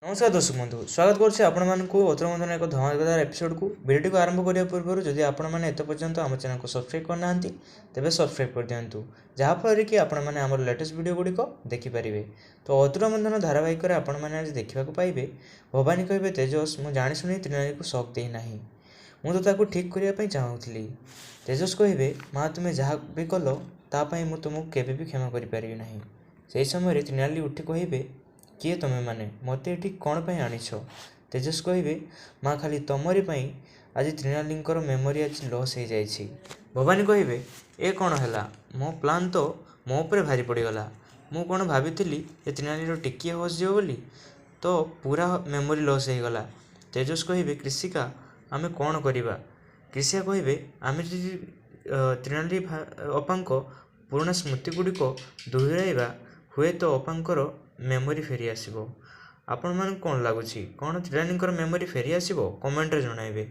ନମସ୍କାର ଦର୍ଶକ ବନ୍ଧୁ, ସ୍ୱାଗତ କରୁଛି ଆପଣମାନଙ୍କୁ ଅତୁଟ ବନ୍ଧନ ଏକ ଧମାକାଦାର ଏପିସୋଡ଼କୁ। ଭିଡ଼ିଓଟିକୁ ଆରମ୍ଭ କରିବା ପୂର୍ବରୁ ଯଦି ଆପଣମାନେ ଏତେ ପର୍ଯ୍ୟନ୍ତ ଆମ ଚ୍ୟାନେଲକୁ ସବସ୍କ୍ରାଇବ୍ କରିନାହାନ୍ତି, ତେବେ ସବସ୍କ୍ରାଇବ୍ କରିଦିଅନ୍ତୁ, ଯାହାଫଳରେ କି ଆପଣମାନେ ଆମର ଲେଟେଷ୍ଟ ଭିଡ଼ିଓ ଗୁଡ଼ିକ ଦେଖିପାରିବେ। ତ ଅତୁଟ ବନ୍ଧନ ଧାରାବାହିକରେ ଆପଣମାନେ ଆଜି ଦେଖିବାକୁ ପାଇବେ, ଭବାନୀ କହିବେ, ତେଜସ୍, ମୁଁ ଜାଣିଶୁଣି ତ୍ରିନାଳୀକୁ ସକ୍ ଦେଇନାହିଁ, ମୁଁ ତ ତାକୁ ଠିକ୍ କରିବା ପାଇଁ ଚାହୁଁଥିଲି। ତେଜସ୍ କହିବେ, ମା, ତୁମେ ଯାହା ବି କଲ ତା ପାଇଁ ମୁଁ ତୁମକୁ କେବେ ବି କ୍ଷମା କରିପାରିବି ନାହିଁ। ସେହି ସମୟରେ ତ୍ରିନାଳୀ ଉଠି କହିବେ, କିଏ ତୁମେମାନେ, ମୋତେ ଏଠି କ'ଣ ପାଇଁ ଆଣିଛ? ତେଜସ୍ କହିବେ, ମା, ଖାଲି ତମରି ପାଇଁ ଆଜି ତ୍ରିନାଳୀଙ୍କର ମେମୋରି ଆଜି ଲସ୍ ହେଇଯାଇଛି। ଭବାନୀ କହିବେ, ଏ କ'ଣ ହେଲା? ମୋ ପ୍ଲାନ୍ ତ ମୋ ଉପରେ ଭାରି ପଡ଼ିଗଲା। ମୁଁ କ'ଣ ଭାବିଥିଲି ଯେ ତ୍ରିନାଳୀର ଟିକିଏ ହୋସ୍ ଯିବ ବୋଲି, ତ ପୁରା ମେମୋରି ଲସ୍ ହେଇଗଲା। ତେଜସ୍ କହିବେ, କ୍ରିଷିକା, ଆମେ କ'ଣ କରିବା? କ୍ରିଷିକା କହିବେ, ଆମେ ଯଦି ତ୍ରିନାଳୀ ଅପାଙ୍କ ପୁରୁଣା ସ୍ମୃତି ଗୁଡ଼ିକ ଦୋହରାଇବା, ହୁଏତ ଅପାଙ୍କର ମେମୋରି ଫେରିଆସିବ। ଆପଣମାନଙ୍କୁ କ'ଣ ଲାଗୁଛି, କ'ଣ ତ୍ରିନାଳୀଙ୍କର ମେମୋରି ଫେରିଆସିବ? କମେଣ୍ଟରେ ଜଣାଇବେ।